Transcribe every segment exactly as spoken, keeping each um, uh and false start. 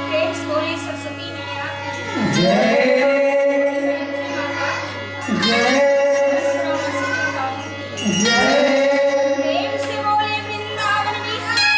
प्रेम से बोलिए सरस्वती मैया की। जय। जय। जय। प्रेम से बोलिए वृंदावन बिहारी।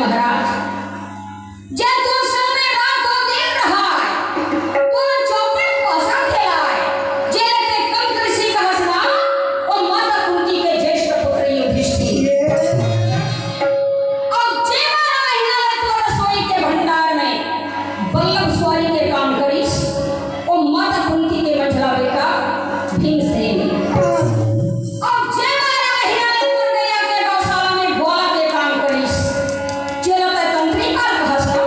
महाराज, जब तोर संग में रात अउ दिन रहय, तोला चौपट पासा खेलाय, जेला ते कंक ऋषि कहस ना, ओ माता कुंती के ज्येष्ठ पुत्र युधिष्ठिर। अउ जे बारह महीना ले तोर रसोई के भंडार में बल्लभ स्वारी के काम करिस, ओ माता कुंती के मझला बेटा भीमसेन। अउ जे बारह महीना ले तोर गैया के गौशाला में ग्वाला के काम करिस, जेला तैं तंत्रिका कहस ना,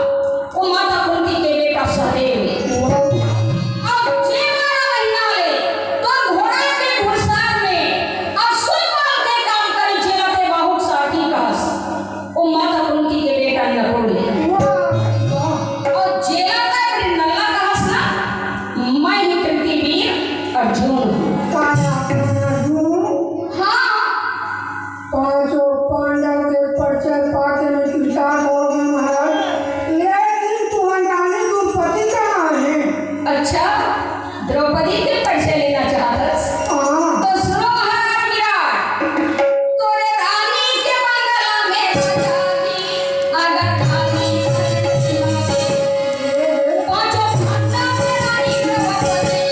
ओ माता कुंती के बेटा सहदेव। अउ जे बारह महीना ले तोर घोड़ा के घुड़सार में अश्वपाल के काम करिस, जेला तैं बाहुक सारथी कहस, ओ माता कुंती के बेटा नकुल। अउ जेला तैं मृणल्ला कहस ना, मैं ही कृतिवीर अर्जुन। का अर्जुन? हाँ। पांचों पांडव के परिचय पाके मैं कृतार्थ हो गया महाराज, लेकिन तुम्हारी रानी द्रौपदी कहाँ है? अच्छा, द्रौपदी के परिचय लेना चाहत हस? हाँ। तो सुनो महाराज विराट, तोरे रानी के बंगला में राजा जी, अगर रानी पांचों पांडव के रानी द्रौपदी।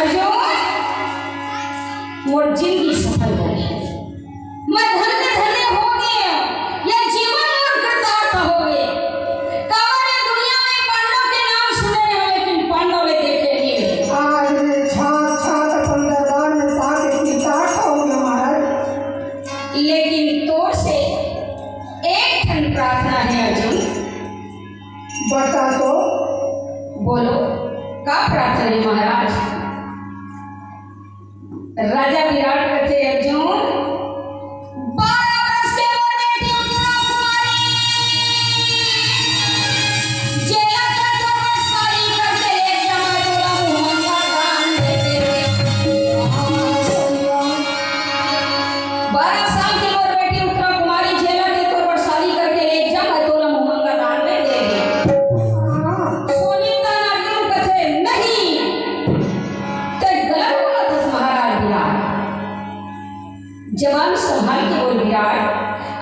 अर्जुन, मोर जिंदगी सफल हो गे। मैं धन्य धन्य हो गे। ये जीवन मोर कृतार्थ हो गे। काबर ये दुनिया में पांडव के नाम सुने रहेंव, लेकिन पांडव ले देखे नइ रहेंव। आज मैं साक्षात अपन दरबार में पाके कृतार्थ हो गेंव महाराज। लेकिन तोर से एक ठन प्रार्थना हे अर्जुन। बता तो। बोलो, का प्रार्थना हे महाराज? राजा विराट कथे, अर्जुन, बारह बरस के मोर बेटी उत्तरा कुमारी, जेला तोर बर शादी करके ले जाहूं, तोला मुंह मांगा दान दे देहूं। बारह साल के मोर बेटी उत्तरा कुमारी, जेला तोर बर शादी करके ले जाहूं, तोला मुंह मांगा दान में दे देहूं। सुनी त अर्जुन कथे, नहीं, तैं गलत बोलत हस महाराज विराट। जबान संभाल के बोल विराट।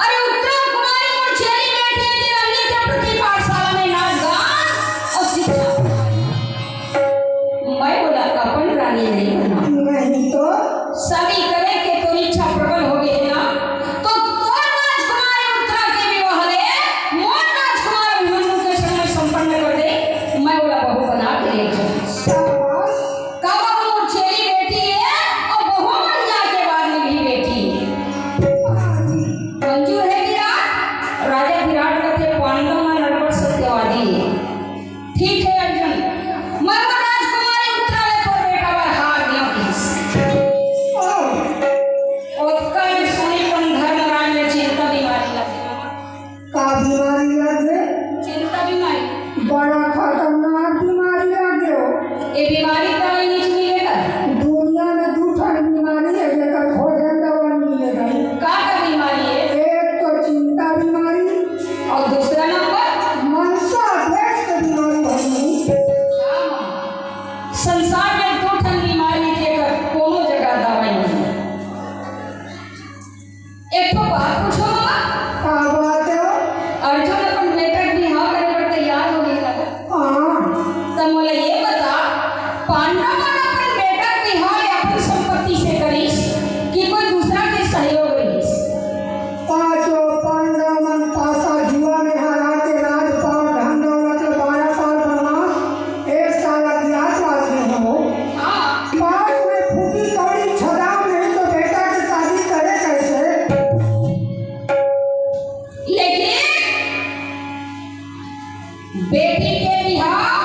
अरे उत्तरा कुमारी मोर चेरी बेटी हे, तेला नृत्य प्रतिभा पाठशाला में नाच गान अउ शिक्षा। मैं ओला अपन रानी नइ बनांव। नहीं तो। शादी करे के तोर इच्छा प्रबल हो गे हे ना, तो तोर राजकुमारी उत्तरा के विवाह ले मोर राजकुमार अभिमन्यु के संग में संपन्न कर दे। मैं ओला बहू बना के ले जाहूं। शाबाश। काबर मोर चेरी बेटी हे अउ बहू बन जाए के बाद में भी बेटी हे। मंजूर हे विराट? राजा विराट कथे, पांडव मन अब्बड़ सत्यवादी हे। ठीक हे अर्जुन, मैं वो राजकुमारी उत्तरा ले तोर बेटा बर हार दिया किस। ओतका में सुनी त धर्मराज ल चिंता बीमारी लग गे। का बीमारी लग गे? चिंता बीमारी। बड़ा खतरनाक बीमारी लग गे हो। ए बेटी के बिहाव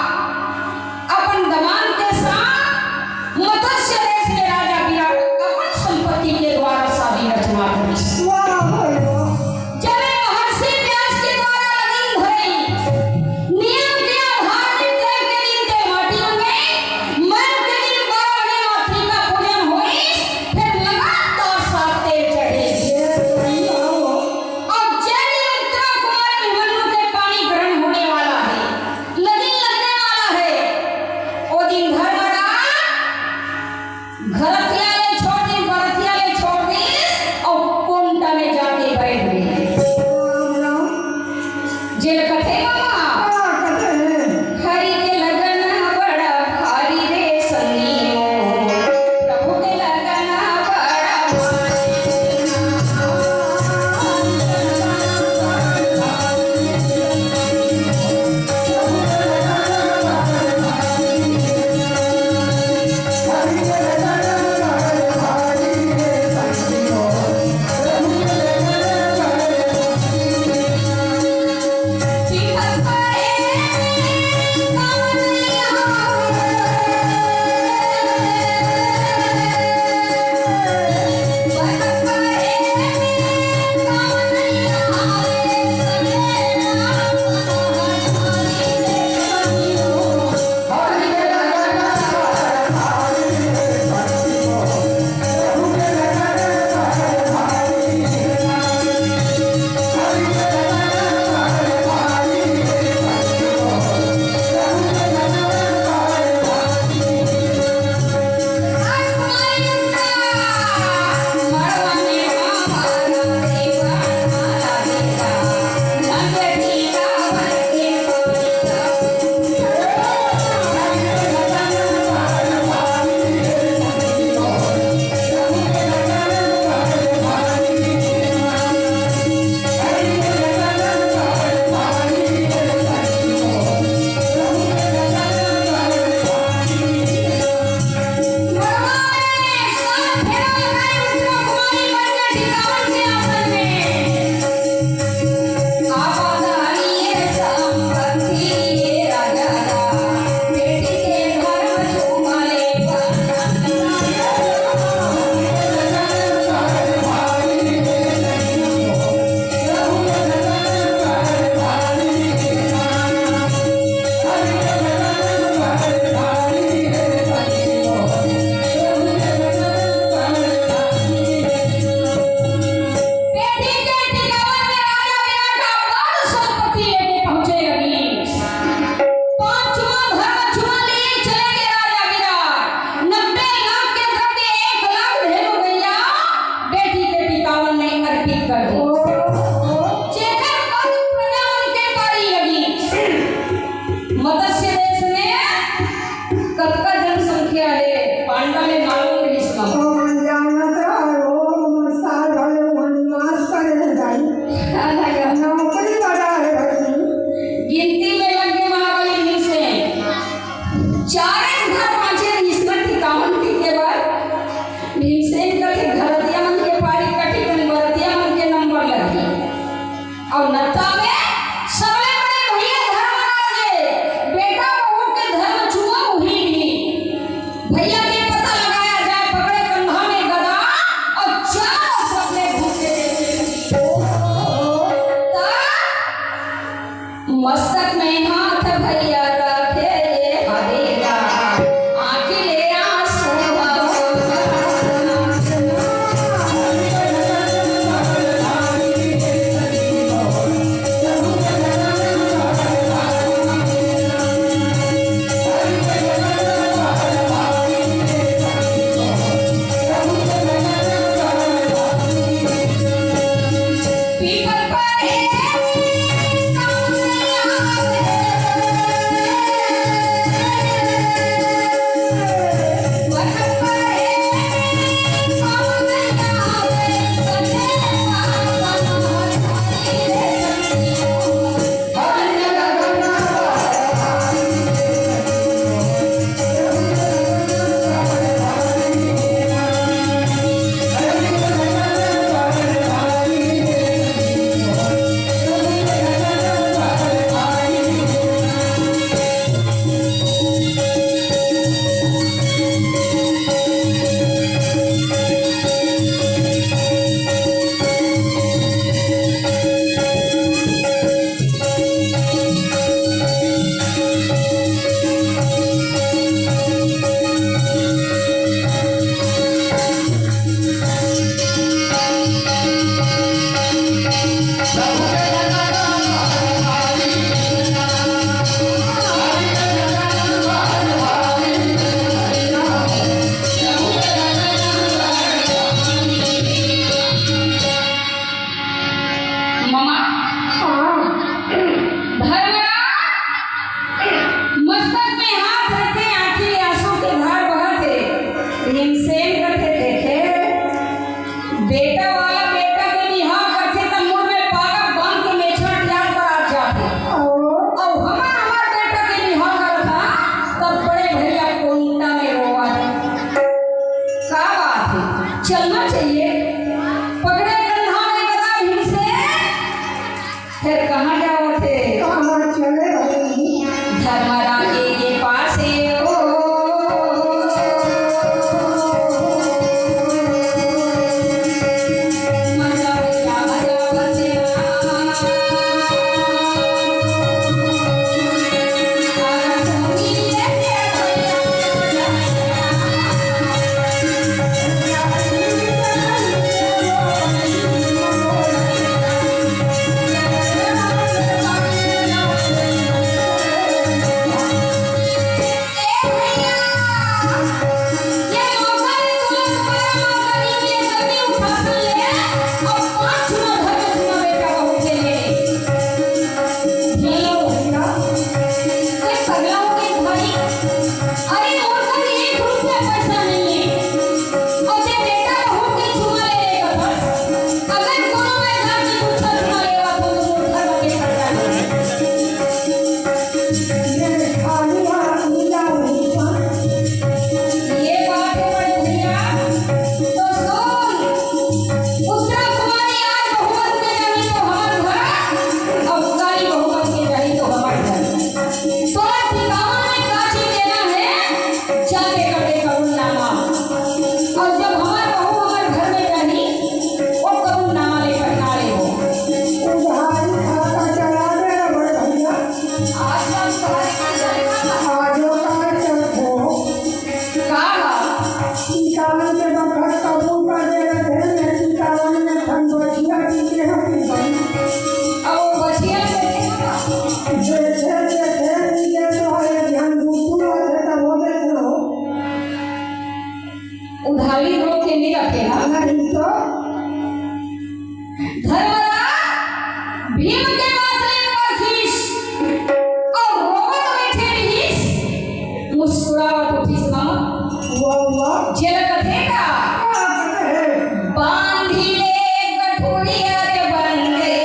अपन दमांद के साथ मत्स्य देश में राजा विराट अपन संपत्ति के द्वारा शादी रचना करिस। वाह, वाह, वाह। जब ए महर्षि व्यास के द्वारा लगन धरे, नियम के आधार में तेरह के दिन ते माटी में, मर के दिन बारह बजे मातृका पूजन होइस, फिर लगातार सात तेल चढ़े। ये बढ़िया हो। अब जैन उत्तरा कुमार अभिमन्यु के पाणी ग्रहण होने वाला हे, लगन लगने वाला हे। ओ दिन धर्मराज घरतिया ले छोड़ दिस, बरतिया ले छोड़ दिस, अउ कोंटा में जाके बैठ गे। राम राम। जेला कथे मामा, का कथे? हरि के लगन बड़ा भारी रे संगी मोर, प्रभु के लगन बड़ा भारी। पांचवा धर्म चुमा लिए चले गए राजा विराट। नब्बे लाख के द्रव्य, एक लाख धेनु गैया, बेटी के टिकावन में अर्पित कर दी। जेकर पद प्रजा मन के पारी लगी। मत्स्य देश में कतका जनसंख्या हे, पांडा ले मालूम रहिस ना। कौन जानत रहो, साल भर वनवास करे जाई। नौकरी वाला है भाई। गिनती में लगे महाबली भीमसेन। चारे घर पांचे रिहिस न टिकावन पीके बर। भीमसेन कथे घरतिया मन के पारी कटही, बरतिया मन के नंबर लगही। अउ नत्ता में सबले बड़े भैया धर्मराज हे। बेटा बहू के धर्म चुमा उही भी। भैया के पता लगाया जाए, पकड़े कंधा में गदा अउ चारों सबले घूम के देखे। त मस्तक में हाथ भैया रखे ये हरेरा, आँखी ले आंसू हवा। पीपल पर एक आज हम तुम्हारे घर चले ना। आजो का चलत हो। का बा? टीकावन के बखत कबूल कर दे रहे थे, मैं टीकावन में ठंड बचिया पी के हम पी गए। अब वो बचिया देखे ना। देखे, देखे, पी के तो है, ध्यान गुप्तू है, तब वो देख लो। उधारी रोक के नहीं रखे ना। नहीं तो। धर्मराज भीम के बात ले परखिस अउ रोवत बइठे रिहिस, मुस्कुरावत उठिस ना। वाह, वाह। जेला कथे का? का कथे? बांधी ले गठुरिया रे बंदे,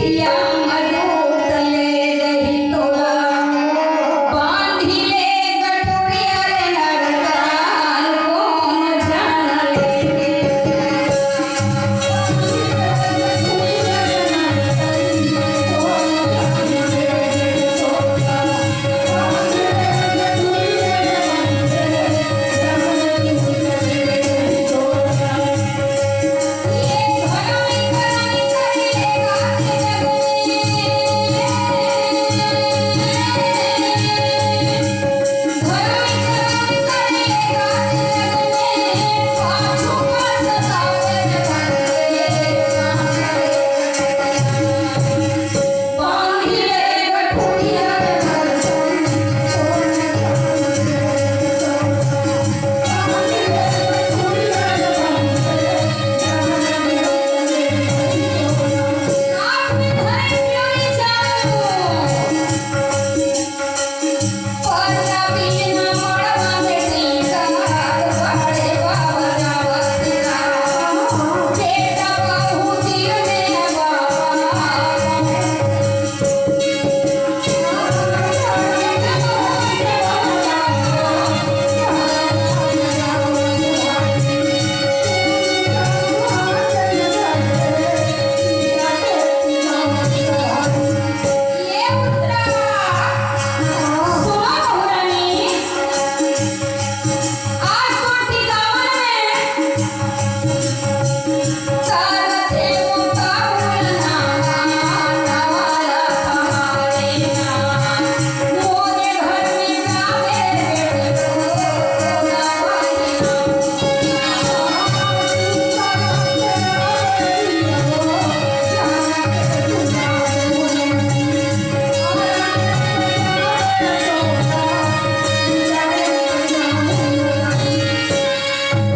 हिया मजबूत ले जही तोला। बांधी ले गठुरिया रे नरकान कोन जान ले।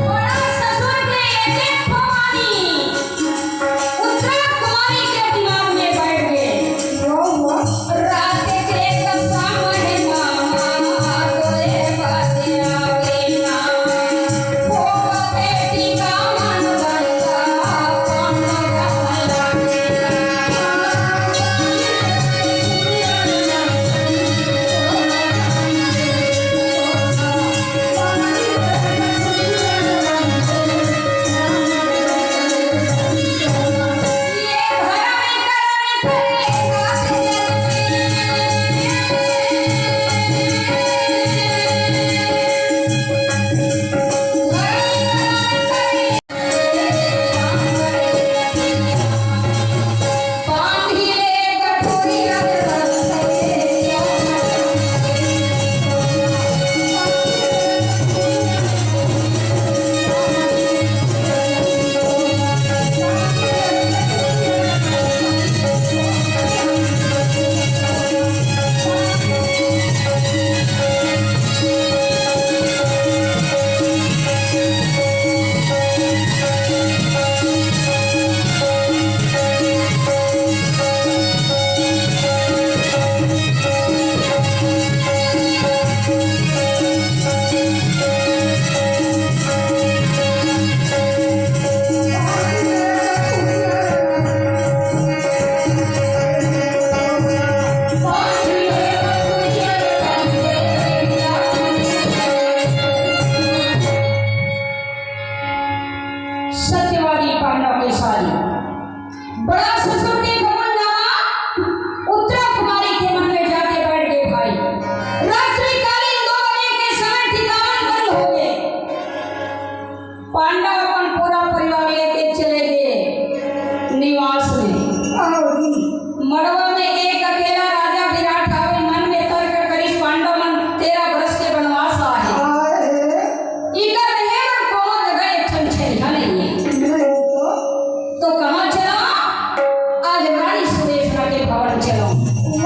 बड़ा ससुर के एक एक ठो बानी उत्तरा कुमारी के दिमाग में बैठ गे। रात के कसा में मामा तोरे बात आवे ना। ओ बेटी का मन बंदा कौन रहला।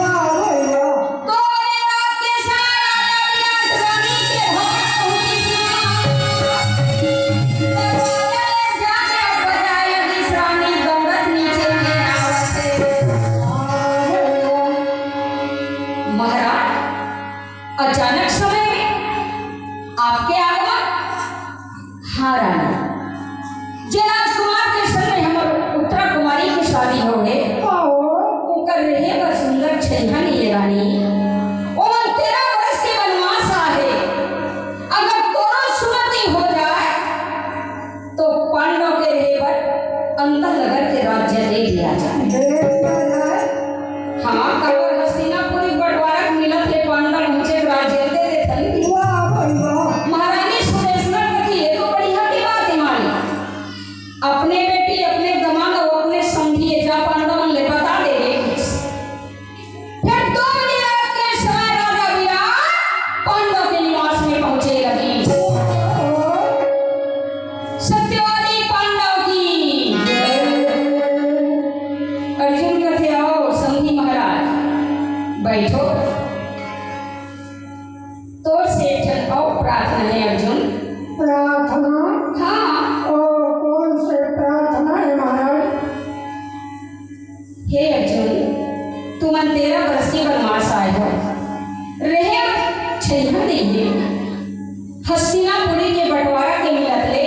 तो बोले रात के समय राजा विराट रानी के भवन पहुंची थी। दरवाजा ले जाके बजाए लगी रानी दौड़त नीचे में आवत है। महाराज, अचानक समय में आपके आगमन। हाँ रानी, जे राजकुमार के संग में हमर उत्तरा कुमारी के शादी हो गए, ओकर रहे बर सुंदर छइहा नहीं है रानी। ओमन तेरह वर्ष के वनवास आहे। अगर तोरो सुमति हो जाए, तो पांडव के रहे बर अंतः नगर के राज्य दे दिया जाए। हाँ, काबर हस्तिनापुरी बंटवारा के मिलत ले पांडव हमचे राज्य दे देथन। वाह भाई वाह। महारानी सुदेशना कथी, ये तो बढ़िया की बात है मालिक। अपने बेटी, अपने दमाद और अपने संगी जा पांडव मन ले बता दे रे। फिर दो मिनट के समय राजा विराट पांडव के निवास में पहुंचे लगी। सत्यवादी पांडव की। अर्जुन कथे, आओ संगी महाराज, बैठो। तोर से एक ठन अउ प्रार्थना है अर्जुन। प्रार्थना? हाँ। ओ, कौन से प्रार्थना है महाराज? हे अर्जुन, तुमन तेरह वर्ष के वनवास आए हो, रहे बर छइहा नहीं है। हस्तिनापुरी के बंटवारा के मिलत ले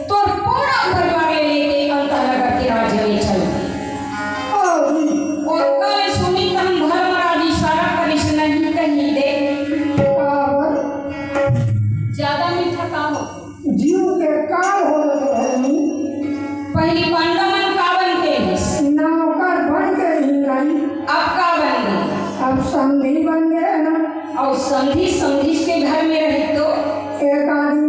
तोर पूरा परिवार ले लेके अंतः नगर के राज्य में चल। ओका ले सुनी तहन धर्मराज इशारा करिस, नहीं कही दे। काबर? ज्यादा मीठा का हो? जीव के काल हो रहे हैं। पहली पांडव मन का बन के रहिस? नौकर बन के रही रानी। अब का बन गए? अब संगी बन गए ना। और संगी, संगी के घर में रही तो? एक आदमी